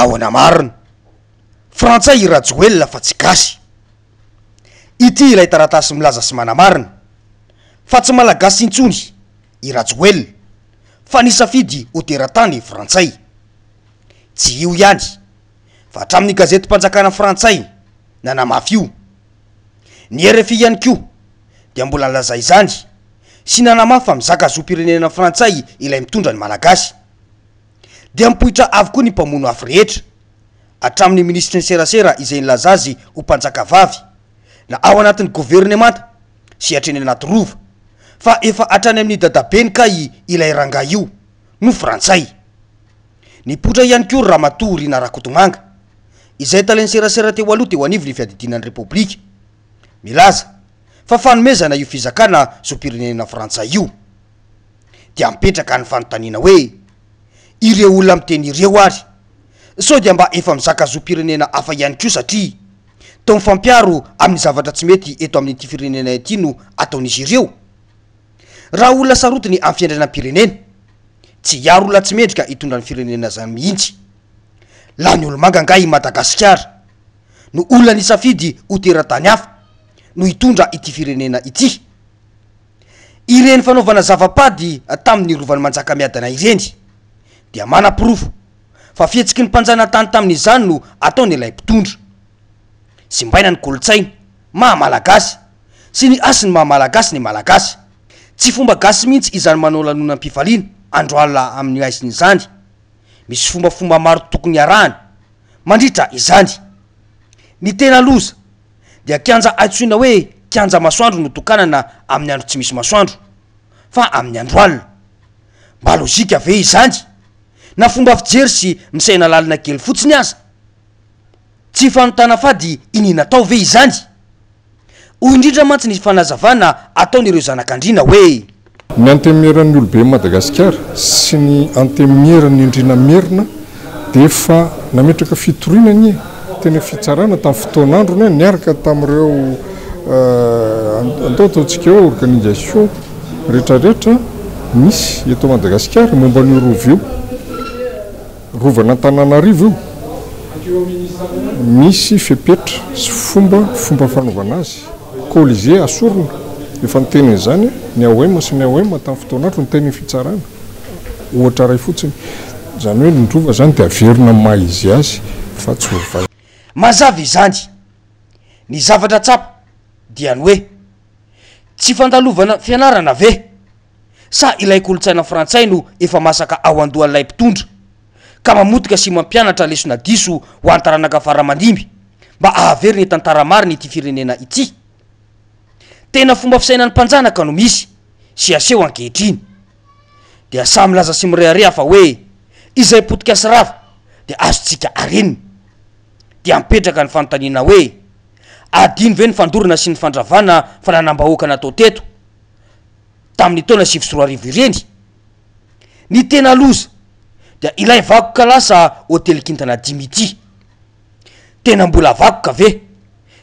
Ahoana marina? Frantsay i Rajoelina fa tsy gasy. Ity ilay taratasy milaza sy manamarina fa tsy Malagasy intsony i Rajoelina fa nisafidy ho teratany frantsay. Tsy io ihany fa hatramin'ny gazetim-panjakana frantsay nanamafy io. Ny rfi ihany koa dia mbola nilaza izany sy nanamafy fa mizaka zom-pirenena frantsay ilay mitondra ny Malagasy. Dia mipoitra avokoa ny mpamono afo rehetra, hatramin'ny minisitry ny serasera izay nilaza azy ho mpanjaka vavy, na ao anatin'ny governemanta sy hatreny anaty rova, fa efa hatrany amin'ny dadabeny kay ilay rangahy io no frantsay. Nipoitra ihany koa Ramatoa Rina Rakotomanga, izay talen'ny serasera teo aloha teo anivon'ny fiadidiana ny Repoblika, milaza fa fanomezana io fizakana zom-pirenena frantsay io. Dia mipetraka ny fanontaniana hoe, ireo olona miteny ireo ary sao dia mba efa mizaka zom-pirenena hafa ihany koa satria toa mifampiaro amin'ny zavatra tsy mety eto amin'ity firenena ity no ataon'izy ireo? Raha olona sarotiny amin'ny fiainanam-pirenena, tsy hiaro olona tsy mendrika hitondra ny firenena izany mihitsy. Lany olo-manga angaha i Madagasikara no olona nisafidy ho teratany hafa no hitondra ity firenena ity? Ireny fanaovana zava-pady tamin'ny rovan'i Manjakamiadana ireny dia manaporofo fa fihetsiky ny mpanjanatany tamin'izany no ataon'ilay mpitondra. Simbaina ny kolontsaina maha malagasy sy ny hasin'ny maha malagasy ny malagasy. Tsy fomba gasy mihitsy izany manao lanonam-pifaliana andro alina amin'ny haizina izany. Misy fombafomba maro tokony arahana mandritra izany. Ny tena loza dia kianja antsoina hoe kianja masoandro no tokanana amin'ny andro tsy misy masoandro fa amin'ny andro alina. Mba lojika ve izany? Na fomba fijery sy misaina lalina kely fotsiny aza? Tsy fanontana fady iniana atao ve izany? Hoy indrindra mantsy ny fanazavana ataon'ireo zanak'andriana hoe. Ny Antenimieran'ny Oloben'i Madagasikara sy ny Antenimieran'ny Andriana Merina dia efa nametraka fitoriana anie teny amin'ny fitsarana tamin'ny fotoan'androny niaraka tamin'ireo andao ataontsika hoe organisation rehetrarehetra misy eto Madagasikara momba an'io rova io. Rovan'Antananarivo io. Misy fepetra sy fomba fomba fanaovana azy. Colisée asorina. Efa niteny an'izany ny AOM sy ny AOM tamin'ny fotoan'andro niteny ny fitsarana. Ohatra iray fotsiny. Izany hoe ny rova izany dia averina amin'ny maha izy azy fa tsy ovaina. Mazava izany. Ny zavatra tsapa dia ny hoe, tsy fandalovana fianarana ve? Sa ilay kolontsaina frantsay no efa masaka ao an-dohan'ilay mpitondra ka mamotika sy mampianatra lesona diso ho an'ny taranaka fara aman-dimby mba hahavery ny tantara marina ity firenena ity? Tena fomba fisainan'ny mpanjanaka no misy sy aseho ankehitriny. Dia samy milaza sy mirehareha fa hoe izay potika sy rava dia azontsika arenina. Dia mipetraka ny fanontaniana hoe adino ve ny fandorana sy ny fandravana fananam-bahoaka natao teto? tamin'ny taona 2009 ireny. Ny tena loza dia ilay vakoka lasa hotely kintana dimy ity. Tena mbola vakoka ve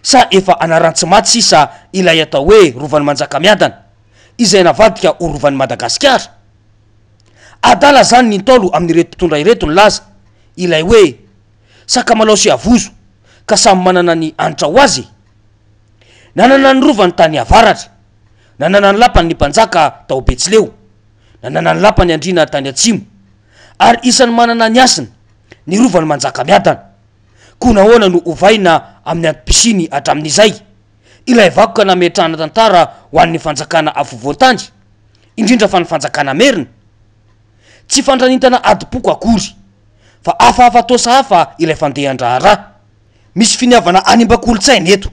sa efa anaran-tsy maty sisa ilay atao hoe Rovan'i Manjakamiadana izay navadika ho Rovan'i Madagasikara? Adala zany ny Ntaolo amin'ireto mpitondra ireto nilaza ilay hoe sakamalao sy avozo ka samy manana ny hanitra ho azy e! Nanana ny rovany tany avaratra. Nanana ny lapany ny mpanjaka tao Betsileo. Nanana ny lapany andriana tany atsimo. Ary isan'ny manana ny hasiny ny rovan'i Manjakamiadana. Koa nahoana no ovaina amin'ny antom-pisiany hatramin'izay ilay vakoka nametrahana tantara ho an'ny fanjakana afovoan-tany, indrindra fa ny fanjakana merina? Tsy fandranintana adim-poko akory, fa hafahafa toa sahafa ilay fandehan-draharaha. Misy finiavana hanimba kolontsaina eto.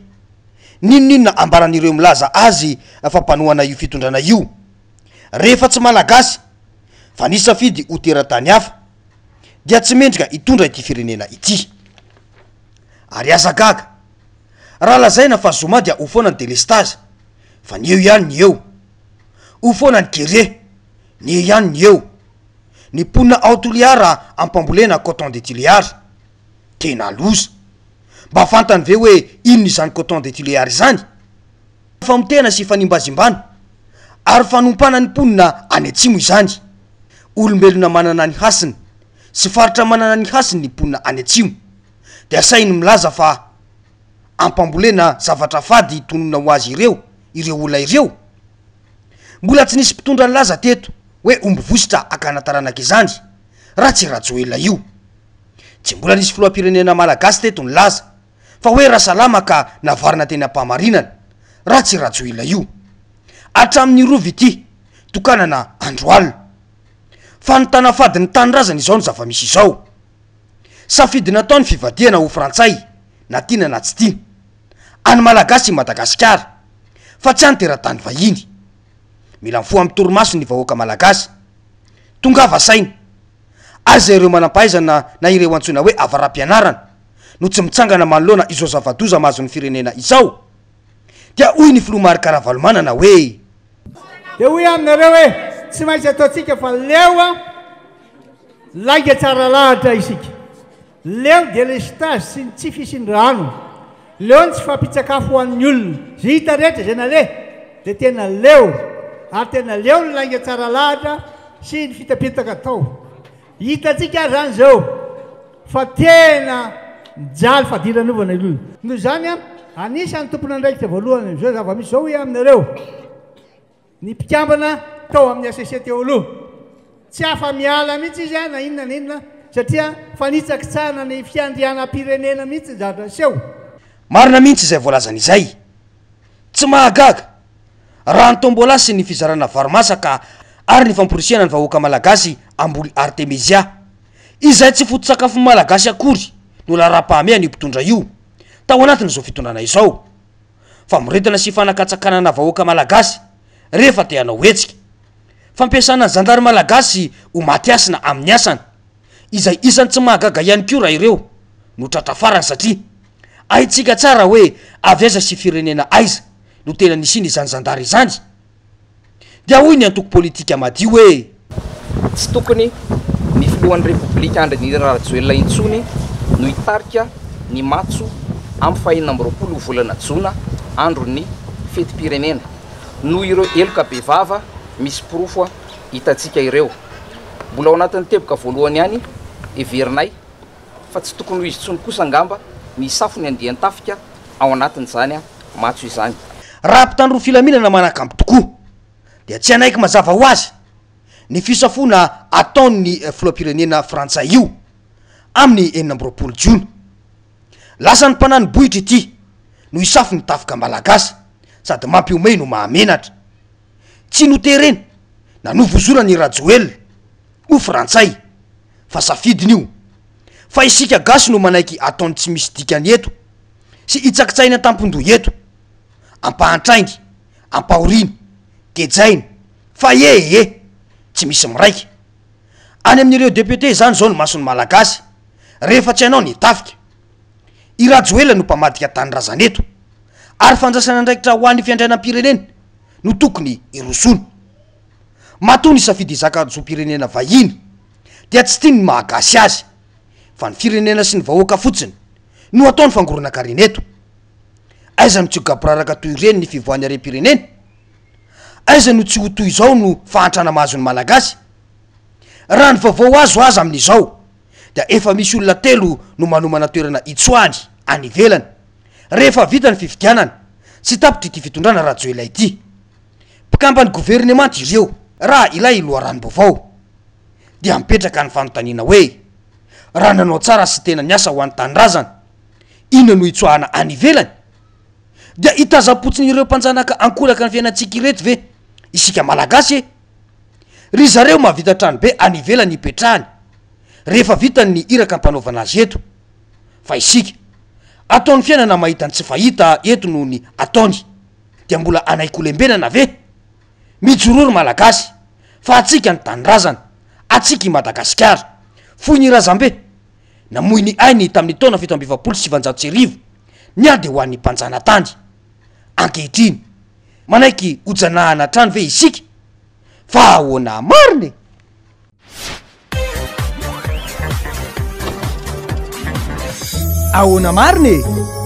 N'inon'inona ambaran'ireo milaza azy fa mpanohana io fitondrana io. Rehefa tsy Malagasy fa nisafidy ho teratany hafa dia tsy mendrika hitondra ity firenena ity. Ary aza gaga raha lazaina fa zoma dia ho foana ny delestazy fa ny eo ihany ny eo. Ho foana ny kere, ny eo ihany ny eo. Ny mponina ao Toliara ampambolena coton de Tuléar. Tena loza! Mba fantany ve hoe inona izany coton de Tuléar izany? Famotehana sy fanimbazimbana ary fanompana ny mponina any atsimo izany. Olombelona manana ny hasiny. sy faritra manana ny hasiny ny mponina any atsimo dia sahiny milaza fa ampambolena zavatra fady tononina ho azy ireo ireo olona ireo? Mbola tsy nisy mpitondra nilaza teto hoe omby vositra hakana taranaka izany raha tsy Rajoelina io. Tsy mbola nisy filoham-pirenena malagasy teto nilaza fa hoe Rasalama ka navarina teny Ampahamarinana raha tsy Rajoelina io. Hatramin'ny rova ity tokanana andro alina. Fanontana fady ny tanindrazana izao ny zava-misy izao. Safidy natao ny fivadihana ho frantsay na tiana na tsy tiana. An'ny Malagasy i Madagasikara fa tsy an'ny teratany vahiny. Mila mifoha amin'ny torimaso ny vahoaka Malagasy. Tongava saina. Aiza ireo manampahaizana na ireo antsoina hoe avara-pianarana no tsy mitsangana manoloana izao zava-doza mahazo ny firenena izao? Dia hoy ny filoha Marc Ravalomanana hoe. Dia hoy aho aminareo hoe, tsy maintsy ataontsika fa leo lainga tsara lahatra isika. Leo delestage sy ny tsy fisian'ny rano. Leo ny tsy fahampian-tsakafo ho an'ny olona. Izay hita rehetra izay naleha dia tena leo ary tena leo ny lainga tsara lahatra sy ny fitapitaka atao. Hitantsika ary izany izao fa tena mijaly fadiranovana ny olona. Noho izany, anisan'ny tompon'andraikitra voalohany amin'izao zava-misy izao hoy aho aminareo, Ny mpikambana tao amin'ny hcc teo aloha. Tsy afa-miala mihitsy izy na inona na inona satria fanitsakitsahana ny fiandrianam-pirenena mihitsy ny zavatra niseho. Marina mihitsy izay voalazany izay. Tsy mahagaga raha ny tombola sy ny fizarana vary masaka ary ny famporisihana ny vahoaka malagasy hamboly artemisia, izay tsy foto-tsakafon'ny malagasy akory no laharam-pahamehan'io mpitondra io tao anatin'izao fitondrana izao. Famoretana sy fanakatsakanana vahoaka malagasy rehefa te hanao hetsika. Fampiasana ny zandary malagasy ho maty hasina amin'ny asany. Izay isan'ny tsy mahagaga ihany koa raha ireo no tratra farany satria haintsika tsara hoe avy aiza sy firenena aiza no tena nisiana izany zandary izany. Dia hoy ny antoko politika madio hoe. Tsy tokony ny filohan'ny Repoblika Andry Nirina Rajoelina intsony no hitarika ny matso amin'ny faha 26 volana jona, andron'ny fetim-pirenena, noho ireo heloka bevava misy porofo hitantsika ireo. Mbola ao anatin'ny teboka voalohany ihany heverinay fa tsy tokony ho izy intsony kosa angamba ny hisafo ny andian-tafika ao anatin'izany matso izany. Raha mpitandro filaminana manakambo tokoa dia tsy hanaiky mazava ho azy ny fisafoana ataon'ny filoham-pirenena frantsay io amin'ny 26 jona. Lasan'ny mpanani-bohitra ity no hisafo ny tafika malagasy sady mampihomehy no mahamenatra. Tsy noterena na novozorana i Rajoelina ho frantsay fa safidiny io. Fa isika gasy no manaiky ataony tsy misy dikany eto sy hitsakitsainy an-tampon-doha eto. Ampahantrainy, ampahoriany, gejainy, fa ee ee, tsy misy miraika. Any amin'ireo député izany izao ny mason'ny Malagasy rehefa tsy hanao ny tafika. I Rajoelina no mpamadika tanindrazana eto. Ary fandraisana andraikitra ho an'ny fiandrianam-pirenena no tokony hirosoana. Matoa nisafidy hizaka zom-pirenena vahiny dia tsy tiany ny maha gasy azy fa ny firenena sy ny vahoaka fotsiny no ataony fangoronan-karena eto. Aiza no tsy ho gaboraraka toy ireny ny fivoahan'ny harem-pirenena? Aiza no tsy ho toy izao no fahantrana mahazo ny Malagasy? Raha ny vaovao azo aza amin'izao dia efa misy olona telo no manomana toerana hitsoahany any ivelany rehefa vita ny fifidianana sy tapitra ity fitondrana Rajoelina ity. Mpikamban'ny governemanta ireo raha ilay loharanom-baovao. Dia mipetraka ny fanontaniana hoe, raha nanao tsara sy tena niasa ho an'ny tanindrazana, inona no hitsoahana any ivelany? Dia hitazam-potsiny ireo mpanjanaka ankolaka ny fiainantsika ireto ve isika Malagasy e? Ry zareo mahavita tranobe any ivelany hipetrahany rehefa vitany ny iraka ampanaovana azy eto. Fa isika, ataon'ny fiainana mahita ny tsy fahita eto noho ny ataony. Dia mbola hanaiky ho lembenana ve? Mijoroa ry Malagasy fa antsika ny tanindrazana, antsika i Madagasikara. Foy ny razambe, namoy ny ainy tamin'ny taona 1947, niady ho an'ny mpanjanatany. Ankehitriny, manaiky hojanahana hatrany ve isika? Fa ahoana marina e? Ahoana marina e?